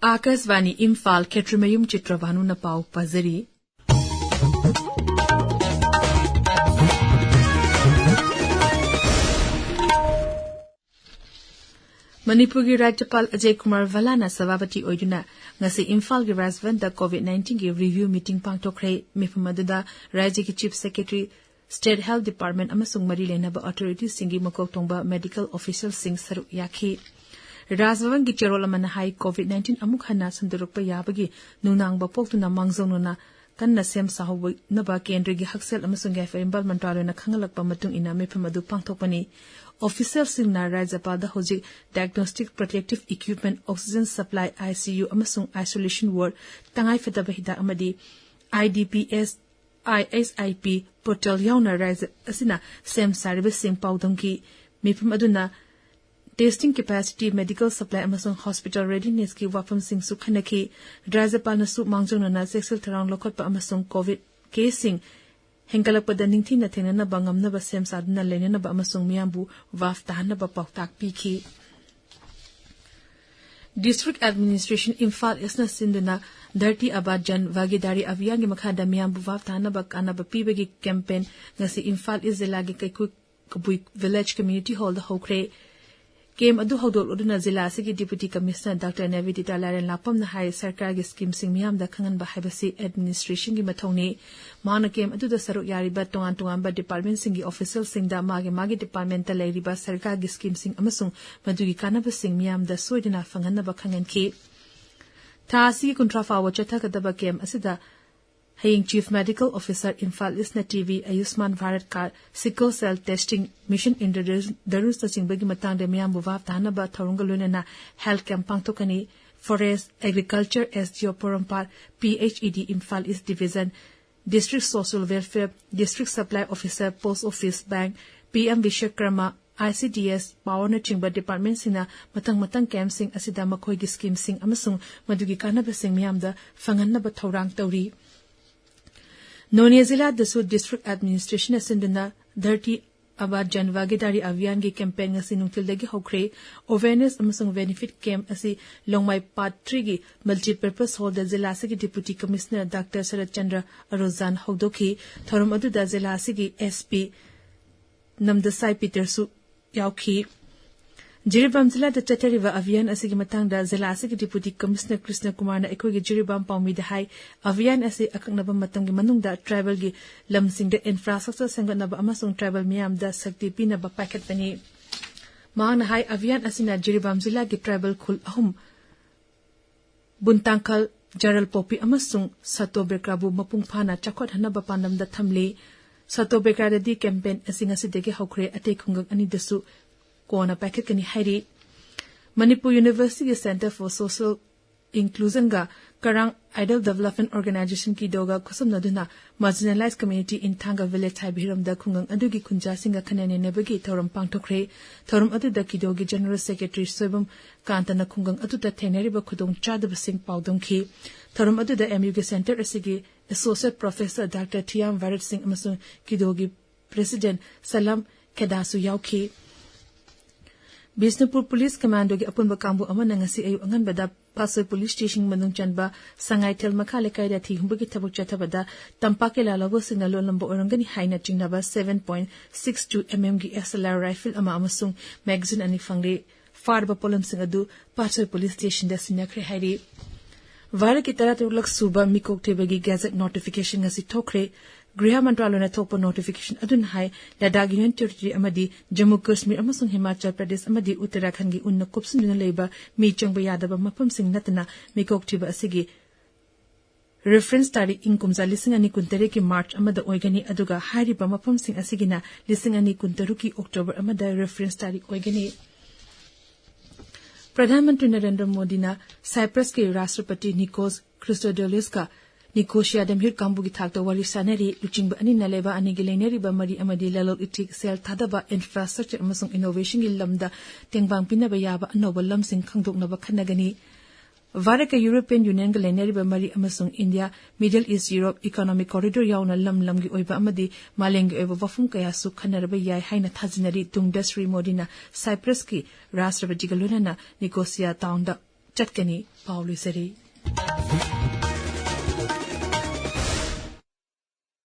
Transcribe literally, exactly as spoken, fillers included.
ꯑꯥꯀꯥꯁꯕꯥꯅꯤ ꯏꯝꯐꯥꯜ, ꯈꯦꯇ꯭ꯔꯤꯃꯌꯨꯝ ꯆꯤꯇ꯭ꯔꯚꯥꯅꯨꯅ ꯄꯥꯎ ꯄꯥꯖꯔꯤ꯫ ꯃꯅꯤꯄꯨꯔꯒꯤ ꯔꯥꯖ꯭ꯌꯄꯥꯜ ꯑꯖꯌ ꯀꯨꯃꯥꯔ ꯚꯜꯂꯥꯅ ꯁꯚꯥꯄꯇꯤ ꯑꯣꯏꯗꯨꯅ ꯉꯁꯤ ꯏꯝꯐꯥꯜꯒꯤ ꯔꯥꯖꯚꯟꯗ COVID nineteen ꯒꯤ review meeting ꯄꯥꯡꯊꯣꯛꯈ꯭ꯔꯦ꯫ ꯃꯤꯐꯝ ꯑꯗꯨꯗ ꯔꯥꯖ꯭ꯌꯒꯤ Chief Secretary, State Health Department ꯑꯃꯁꯨꯡ ꯃꯔꯤ ꯂꯩꯅꯕ authority ꯁꯤꯡꯒꯤ ꯃꯀꯣꯛ ꯊꯣꯡꯕ medical official ꯁꯤꯡ ꯁꯔꯨꯛ ꯌꯥꯈꯤ꯫ ꯔꯥꯖꯚꯕꯟꯒꯤ ꯆꯦꯔꯣꯜ ꯑꯃꯅ ꯍꯥꯏ, COVID nineteen ꯑꯃꯨꯛ ꯍꯟꯅ ꯁꯟꯗꯣꯔꯛꯄ ꯌꯥꯕꯒꯤ ꯅꯨꯡꯅꯥꯡꯕ ꯄꯣꯛꯇꯨꯅ ꯃꯥꯡꯖꯧꯅꯅ ꯀꯟꯅ ꯁꯦꯝ ꯁꯥꯍꯧꯅꯕ ꯀꯦꯟꯗ꯭ꯔꯒꯤ ꯍꯛꯁꯦꯜ ꯑꯃꯁꯨꯡ ꯌꯥꯏꯐ ꯏꯝꯕꯥꯜ ꯃꯟꯇ꯭ꯔꯥꯂꯌꯅ ꯈꯪꯍꯜꯂꯛꯄ ꯃꯇꯨꯡ ꯏꯟꯅ ꯃꯤꯐꯝ ꯑꯗꯨ ꯄꯥꯡꯊꯣꯛꯄꯅꯤ꯫ Official ꯁꯤꯡꯅ ꯔꯥꯖ꯭ꯌꯄꯥꯜꯗ ꯍꯧꯖꯤꯛ diagnostic protective equipment, oxygen supply, ICU ꯑꯃꯁꯨꯡ isolation ward, ꯇꯉꯥꯏꯐꯗꯕ ꯍꯤꯗꯥꯛ ꯑꯃꯗꯤ IDPs, IHIP portal ꯌꯥꯎꯅ ꯔꯥꯖ꯭ꯌ ꯑꯁꯤꯅ ꯁꯦꯝ ꯁꯥꯔꯤꯕꯁꯤꯡ ꯄꯥꯎꯗꯝꯈꯤ꯫ ꯃꯤꯐꯝ ꯑꯗꯨꯅ testing capacity, medical supply ꯑꯃꯁꯨꯡ hospital readiness ꯀꯤ ꯋꯥꯐꯝꯁꯤꯡꯁꯨ ꯈꯟꯅꯈꯤ꯫ ꯔꯥꯖ꯭ꯌꯄꯥꯜꯅꯁꯨ ꯃꯥꯡꯖꯧꯅꯅ ꯆꯦꯛꯁꯤꯜ ꯊꯧꯔꯥꯡ ꯂꯧꯈꯠꯄ ꯑꯃꯁꯨꯡ COVID case ꯁꯤꯡ ꯍꯦꯟꯒꯠꯂꯛꯄꯗ ꯅꯤꯡꯊꯤꯅ ꯊꯦꯡꯅꯅꯕ ꯉꯝꯅꯕ ꯁꯦꯝ ꯁꯥꯗꯨꯅ ꯂꯩꯅꯅꯕ ꯑꯃꯁꯨꯡ ꯃꯤꯌꯥꯝꯕꯨ ꯚꯥꯞ ꯇꯥꯍꯟꯅꯕ ꯄꯥꯎꯇꯥꯛ ꯄꯤꯈꯤ꯫ District Administration ꯏꯝꯐꯥꯜ ꯏꯁꯅ ꯁꯤꯟꯗꯨꯅ Dharti Aaba Jan Bhagidari Abhiyan ꯒꯤ ꯃꯈꯥꯗ ꯃꯤꯌꯥꯝꯕꯨ ꯚꯥꯞ ꯇꯥꯍꯟꯅꯕ ꯀꯥꯟꯅꯕ ꯄꯤꯕꯒꯤ campaign ꯉꯁꯤ ꯏꯝꯐꯥꯜ ꯏꯁ ꯖꯤꯂꯥꯒꯤ ꯀꯩꯀꯨ ꯀꯕꯨꯏ village community hall ꯗ ꯍꯧꯈ꯭ꯔꯦ꯫ Camp ꯑꯗꯨ ꯍꯧꯗꯣꯛꯂꯗꯨꯅ ꯖꯤꯂꯥ ꯑꯁꯤꯒꯤ Deputy Commissioner Doctor ꯅꯦꯕꯤꯗꯤꯇꯥ ꯂꯥꯏꯔꯦꯟ ꯂꯥꯛꯄꯝꯅ ꯍꯥꯏ, ꯁꯔꯀꯥꯔꯒꯤ scheme ꯁꯤꯡ ꯃꯤꯌꯥꯝꯗ ꯈꯪꯍꯟꯕ ꯍꯥꯏꯕꯁꯤ administration ꯒꯤ ꯃꯊꯧꯅꯤ꯫ ꯃꯍꯥꯛꯅ camp ꯑꯗꯨꯗ ꯁꯔꯨꯛ ꯌꯥꯔꯤꯕ ꯇꯣꯉꯥꯟ ꯇꯣꯉꯥꯟꯕ department ꯁꯤꯡꯒꯤ official ꯁꯤꯡꯗ ꯃꯥꯒꯤ ꯃꯥꯒꯤ department ꯇ ꯂꯩꯔꯤꯕ ꯁꯔꯀꯥꯔꯒꯤ scheme ꯁꯤꯡ ꯑꯃꯁꯨꯡ ꯃꯗꯨꯒꯤ ꯀꯥꯟꯅꯕꯁꯤꯡ ꯃꯤꯌꯥꯝꯗ ꯁꯣꯏꯗꯅ ꯐꯪꯍꯟꯅꯕ ꯈꯪꯍꯟꯈꯤ꯫ ꯊꯥ ꯑꯁꯤꯒꯤ ꯀꯨꯟꯊ꯭ꯔꯥ ꯐꯥꯎꯕ ꯆꯠꯊꯒꯗꯕ camp ꯑꯁꯤꯗ ꯍꯌꯦꯡ Chief Medical Officer Imphal ꯏꯁꯅ TB, Ayushman Bharat card, sickle cell testing, Mission Indradhanush ꯅꯆꯤꯡꯕꯒꯤ ꯃꯇꯥꯡꯗ ꯃꯤꯌꯥꯝꯕꯨ ꯚꯥꯞ ꯇꯥꯍꯟꯅꯕ ꯊꯧꯔꯝꯒ ꯂꯣꯏꯅꯅ health camp ꯄꯥꯡꯊꯣꯛꯀꯅꯤ꯫ Forest, Agriculture, SDO ꯄꯣꯔꯣꯝꯄꯥꯠ, PHED ꯏꯝꯐꯥꯜ ꯏꯁ division, District Social Welfare, District Supply Officer, Post Office, Bank, PM Vishwakarma, ICDS, power ꯅꯆꯤꯡꯕ department ꯁꯤꯡꯅ ꯃꯊꯪ ꯃꯊꯪ camp ꯁꯤꯡ ꯑꯁꯤꯗ ꯃꯈꯣꯏꯒꯤ scheme ꯁꯤꯡ ꯑꯃꯁꯨꯡ ꯃꯗꯨꯒꯤ ꯀꯥꯟꯅꯕꯁꯤꯡ ꯃꯤꯌꯥꯝꯗ ꯐꯪꯍꯟꯅꯕ ꯊꯧꯔꯥꯡ ꯇꯧꯔꯤ꯫ ꯅꯣꯅꯦ ꯖꯤꯂꯥꯗꯁꯨ District Administration ꯅ ꯁꯤꯟꯗꯨꯅ Dharti ꯑꯕꯥ ꯖꯟ ꯚꯥꯒꯤꯗꯥꯔꯤ ꯑꯚꯤꯌꯥꯟꯒꯤ ꯀꯦꯝꯄꯦꯟ ꯉꯁꯤ ꯅꯨꯡꯊꯤꯜꯗꯒꯤ ꯍꯧꯈ꯭ꯔꯦ꯫ ꯑꯦꯋꯦꯌꯔꯅꯦꯁ ꯑꯃꯁꯨꯡ ꯕꯦꯅꯤꯐꯤꯠ ꯀꯦꯝꯞ ꯑꯁꯤ ꯂꯣꯡꯃꯥꯏ ꯄꯥꯠ ꯊ꯭ꯔꯤꯒꯤ ꯃꯜꯇꯤꯄꯔꯄꯁ ꯍꯣꯜꯗ ꯖꯤꯂꯥ ꯑꯁꯤꯒꯤ ꯗꯤꯄꯨꯇꯤ ꯀꯃꯤꯁꯅꯔ ꯗꯥꯛꯇꯔ ꯁꯔꯠ ꯆꯟꯗ꯭ꯔ ꯑꯔꯣꯖꯥꯟ ꯍꯧꯗꯣꯛꯈꯤ꯫ ꯊꯧꯔꯝ ꯑꯗꯨꯗ ꯖꯤꯂꯥ ꯑꯁꯤꯒꯤ ꯑꯦꯁ ꯄꯤ ꯅꯝꯗꯁꯥꯏ ꯄꯤꯇꯔꯁꯨ ꯌꯥꯎꯈꯤ꯫ ꯖꯤꯔꯤꯕꯥꯝ ꯖꯤꯂꯥꯗ ꯆꯠꯊꯔꯤꯕ ꯑꯚꯤꯌꯥꯟ ꯑꯁꯤꯒꯤ ꯃꯇꯥꯡꯗ ꯖꯤꯂꯥ ꯑꯁꯤꯒꯤ ꯗꯤꯄꯨꯇꯤ ꯀꯃꯤꯁꯅꯔ ꯀ꯭ꯔꯤꯁꯅ ꯀꯨꯃꯥꯔꯅ ꯑꯩꯈꯣꯏꯒꯤ ꯖꯤꯔꯤꯕꯥꯝ ꯄꯥꯎꯃꯤꯗ ꯍꯥꯏ, ꯑꯚꯤꯌꯥꯟ ꯑꯁꯤ ꯑꯀꯛꯅꯕ ꯃꯇꯝꯒꯤ ꯃꯅꯨꯡꯗ ꯇ꯭ꯔꯥꯏꯕꯦꯜꯒꯤ ꯂꯝꯁꯤꯡꯗ ꯏꯟꯐ꯭ꯔꯥꯁ꯭ꯇ꯭ꯔꯛꯆꯔ ꯁꯦꯝꯒꯠꯅꯕ ꯑꯃꯁꯨꯡ ꯇ꯭ꯔꯥꯏꯕꯦꯜ ꯃꯤꯌꯥꯝꯗ ꯁꯛꯇꯤ ꯄꯤꯅꯕ ꯄꯥꯏꯈꯠꯄꯅꯤ꯫ ꯃꯍꯥꯛꯅ ꯍꯥꯏ, ꯑꯚꯤꯌꯥꯟ ꯑꯁꯤꯅ ꯖꯤꯔꯤꯕꯥꯝ ꯖꯤꯂꯥꯒꯤ ꯇ꯭ꯔꯥꯏꯕꯦꯜ ꯈꯨꯜ ꯑꯍꯨꯝ, ꯕꯨꯟꯇꯥꯡꯈꯜ, ꯖꯔꯜ ꯄꯣꯄꯤ ꯑꯃꯁꯨꯡ ꯁꯇꯣ ꯕꯦꯀ꯭ꯔꯥꯕꯨ ꯃꯄꯨꯡ ꯐꯥꯅ ꯆꯥꯎꯈꯠꯍꯟꯅꯕ ꯄꯥꯟꯗꯝꯗ ꯊꯝꯂꯤ꯫ ꯁꯇꯣ ꯕꯦꯀ꯭ꯔꯥꯗꯗꯤ ꯀꯦꯝꯄꯦꯟ ꯑꯁꯤ ꯉꯁꯤꯗꯒꯤ ꯍꯧꯈ꯭ꯔꯦ, ꯑꯇꯩ ꯈꯨꯡꯒꯪ ꯑꯅꯤꯗꯁꯨ ꯀꯣꯟꯅ ꯄꯥꯏꯈꯠꯀꯅꯤ ꯍꯥꯏꯔꯤ꯫ ꯃꯅꯤꯄꯨꯔ ꯌꯨꯅꯤꯚꯔꯁꯤꯇꯤꯒꯤ ꯁꯦꯟꯇꯔ ꯐꯣꯔ ꯁꯣꯁꯤꯌꯦꯜ ꯏꯟꯀ꯭ꯂꯨꯖꯟꯒ ꯀꯔꯥꯡ ꯑꯥꯏꯗꯜ ꯗꯦꯕꯂꯞꯃꯦꯟ ꯑꯣꯔꯒꯅꯥꯏꯖꯦꯁꯟ ꯀꯤꯗꯣꯒ ꯈꯨꯠꯁꯝꯅꯗꯨꯅ ꯃꯥꯔꯖꯤꯅꯦꯂꯥꯏꯖ ꯀꯝꯌꯨꯅꯤꯇꯤ ꯏꯟ ꯊꯥꯡꯒ ꯚꯤꯂꯦꯖ ꯍꯥꯏꯕ ꯍꯤꯔꯝꯗ ꯈꯨꯡꯒꯪ ꯑꯗꯨꯒꯤ ꯈꯨꯟꯖꯥꯁꯤꯡꯒ ꯈꯟꯅ ꯅꯩꯅꯕꯒꯤ ꯊꯧꯔꯝ ꯄꯥꯡꯊꯣꯛꯈ꯭ꯔꯦ꯫ ꯊꯧꯔꯝ ꯑꯗꯨꯗ ꯀꯤꯗꯣꯒꯤ ꯖꯦꯅꯔꯦꯜ ꯁꯦꯀ꯭ꯔꯦꯇꯔꯤ ꯁꯣꯏꯕꯝ ꯀꯥꯟꯇꯅ ꯈꯨꯡꯒꯪ ꯑꯗꯨꯗ ꯊꯦꯡꯅꯔꯤꯕ ꯈꯨꯗꯣꯡꯆꯥꯗꯕꯁꯤꯡ ꯄꯥꯎꯗꯝꯈꯤ꯫ ꯊꯧꯔꯝ ꯑꯗꯨꯗ ꯑꯦꯝ ꯌꯨꯒꯤ ꯁꯦꯟꯇꯔ ꯑꯁꯤꯒꯤ ꯑꯦꯁꯣꯁꯤꯌꯦꯠ ꯄ꯭ꯔꯣꯐꯦꯁꯔ ꯗꯥꯛꯇꯔ ꯊꯤꯌꯥꯝ ꯚꯥꯔꯠ ꯁꯤꯡ ꯑꯃꯁꯨꯡ ꯀꯤꯗꯣꯒꯤ ꯄ꯭ꯔꯦꯁꯤꯗꯦꯟꯠ ꯁꯂꯥꯝ ꯈꯦꯗꯥꯁꯨ ꯌꯥꯎꯈꯤ꯫ ꯕꯤꯁꯅꯨꯄꯨꯔ ꯄꯨꯂꯤꯁ ꯀꯃꯥꯟꯗꯣꯒꯤ ꯑꯄꯨꯟꯕ ꯀꯥꯡꯕꯨ ꯑꯃꯅ ꯉꯁꯤ ꯑꯌꯨꯛ ꯑꯉꯟꯕꯗ ꯄꯥꯠꯁꯣꯏ ꯄꯨꯂꯤꯁ ꯁ꯭ꯇꯦꯁꯟ ꯃꯅꯨꯡ ꯆꯟꯕ ꯁꯉꯥꯏꯊꯦꯜ ꯃꯈꯥ ꯂꯩꯀꯥꯏꯗ ꯊꯤ ꯍꯨꯝꯕꯒꯤ ꯊꯕꯛ ꯆꯠꯊꯕꯗ ꯇꯝꯄꯥꯛꯀꯤ ꯂꯥꯜꯂꯧꯕꯁꯤꯡꯅ ꯂꯣꯜꯂꯝꯕ ꯑꯣꯏꯔꯝꯒꯅꯤ ꯍꯥꯏꯅ ꯆꯤꯡꯅꯕ seven point six two M M ꯒꯤ S L R rifle ꯑꯃ ꯑꯃꯁꯨꯡ magazine ꯑꯅꯤ ꯐꯪꯂꯦ꯫ ꯐꯥꯔꯕ ꯄꯣꯠꯂꯝꯁꯤꯡ ꯑꯗꯨ ꯄꯥꯠꯁꯣꯏ ꯄꯨꯂꯤꯁ ꯁ꯭ꯇꯦꯁꯟꯗ ꯁꯤꯟꯅꯈ꯭ꯔꯦ ꯍꯥꯏꯔꯤ꯫ ꯚꯥꯔꯠꯀꯤ ꯇꯔꯥꯇꯔꯨꯛꯂꯛ ꯁꯨꯕ ꯃꯤꯀꯣꯛ ꯊꯤꯕꯒꯤ ꯒꯦꯖꯦꯠ ꯅꯣꯇꯤꯐꯤꯀꯦꯁꯟ ꯉꯁꯤ ꯊꯣꯛꯈ꯭ꯔꯦ꯫ ꯒ꯭ꯔꯤꯍ ꯃꯟꯇ꯭ꯔꯥꯂꯣꯏꯅ ꯊꯣꯛꯄ ꯅꯣꯇꯤꯐꯤꯀꯦꯁꯟ ꯑꯗꯨꯅ ꯍꯥꯏ, ꯂꯗꯥꯈ ꯌꯨꯅꯤꯌꯟ ꯇꯦꯔꯤꯇꯣꯔꯤ ꯑꯃꯗꯤ ꯖꯝꯃꯨ ꯀꯥꯁꯃꯤꯔ ꯑꯃꯁꯨꯡ ꯍꯤꯃꯥꯆꯜ ꯄ꯭ꯔꯗꯦꯁ ꯑꯃꯗꯤ ꯎꯠꯇꯔꯥꯈꯟꯗꯒꯤ ꯎꯟꯅ ꯀꯨꯞꯁꯤꯟꯗꯨꯅ ꯂꯩꯕ ꯃꯤ ꯆꯪꯕ ꯌꯥꯗꯕ ꯃꯐꯝꯁꯤꯡ ꯅꯠꯇꯅ ꯃꯤꯀꯣꯛ ꯊꯤꯕ ꯑꯁꯤꯒꯤ ꯔꯤꯐꯔꯦꯟꯁ ꯇꯥꯔꯤꯛ ꯏꯪ ꯀꯨꯝꯖꯥ ꯂꯤꯁꯤꯡ ꯑꯅꯤ ꯀꯨꯟꯇꯔꯦꯠꯀꯤ ꯃꯥꯔꯆ ꯑꯃꯗ ꯑꯣꯏꯒꯅꯤ, ꯑꯗꯨꯒ ꯍꯥꯏꯔꯤꯕ ꯃꯐꯝꯁꯤꯡ ꯑꯁꯤꯒꯤꯅ ꯂꯤꯁꯤꯡ ꯑꯅꯤ ꯀꯨꯟꯇꯔꯨꯛꯀꯤ ꯑꯣꯛꯇꯣꯕꯔ ꯑꯃꯗ ꯔꯤꯐꯔꯦꯟꯁ ꯇꯥꯔꯤꯛ ꯑꯣꯏꯒꯅꯤ꯫ ꯄ꯭ꯔꯙꯥꯟ ꯃꯟꯇ꯭ꯔꯤ ꯅꯔꯦꯟꯗ꯭ꯔ ꯃꯣꯗꯤꯅ ꯁꯥꯏꯄ꯭ꯔꯁꯀꯤ ꯔꯥꯁꯇ꯭ꯔꯄꯇꯤ ꯅꯤꯀꯣꯁ ꯈ꯭ꯔꯤꯁꯇꯣꯗꯣꯂꯤꯁꯀ ꯅꯤꯀꯣꯁꯤꯌꯥꯗ ꯃꯤꯍꯨꯠ ꯀꯥꯡꯕꯨꯒꯤ ꯊꯥꯛꯇ ꯋꯥꯔꯤ ꯁꯥꯟꯅꯔꯤ꯫ ꯂꯨꯆꯤꯡꯕ ꯑꯅꯤꯅ ꯂꯩꯕꯥꯛ ꯑꯅꯤꯒꯤ ꯂꯩꯅꯔꯤꯕ ꯃꯔꯤ ꯑꯃꯗꯤ ꯂꯂꯣꯟ ꯏꯇꯤꯛ, ꯁꯦꯜ ꯊꯥꯗꯕ, ꯏꯟꯐ꯭ꯔꯥꯁ꯭ꯇ꯭ꯔꯛꯆꯔ ꯑꯃꯁꯨꯡ ꯏꯅꯣꯚꯦꯁꯟꯒꯤ ꯂꯝꯗ ꯇꯦꯡꯕꯥꯡ ꯄꯤꯅꯕ ꯌꯥꯕ ꯑꯅꯧꯕ ꯂꯝꯁꯤꯡ ꯈꯪꯗꯣꯛꯅꯕ ꯈꯟꯅꯒꯅꯤ꯫ ꯚꯥꯔꯠꯀ ꯌꯨꯔꯣꯄꯤꯌꯟ ꯌꯨꯅꯤꯌꯟꯒ ꯂꯩꯅꯔꯤꯕ ꯃꯔꯤ ꯑꯃꯁꯨꯡ ꯏꯟꯗꯤꯌꯥ, ꯃꯤꯗꯜ ꯏꯁ, ꯌꯨꯔꯣꯞ ꯏꯀꯣꯅꯣꯃꯤꯛ ꯀꯣꯔꯤꯗꯣꯔ ꯌꯥꯎꯅ ꯂꯝ ꯂꯝꯒꯤ ꯑꯣꯏꯕ ꯑꯃꯗꯤ ꯃꯥꯂꯦꯝꯒꯤ ꯑꯣꯏꯕ ꯋꯥꯐꯝ ꯀꯌꯥꯁꯨ ꯈꯟꯅꯔꯕ ꯌꯥꯏ ꯍꯥꯏꯅ ꯊꯥꯖꯅꯔꯤ꯫ ꯇꯨꯡꯗ ꯁ꯭ꯔꯤ ꯃꯣꯗꯤꯅ ꯁꯥꯏꯄ꯭ꯔꯁꯀꯤ ꯔꯥꯁꯇ꯭ꯔꯄꯇꯤꯒ ꯂꯣꯏꯅꯅ ꯅꯤꯀꯣꯁꯤꯌꯥ ꯇꯥꯎꯟꯗ ꯆꯠꯀꯅꯤ꯫ ꯄꯥꯎ ꯂꯣꯏꯖꯔꯤ꯫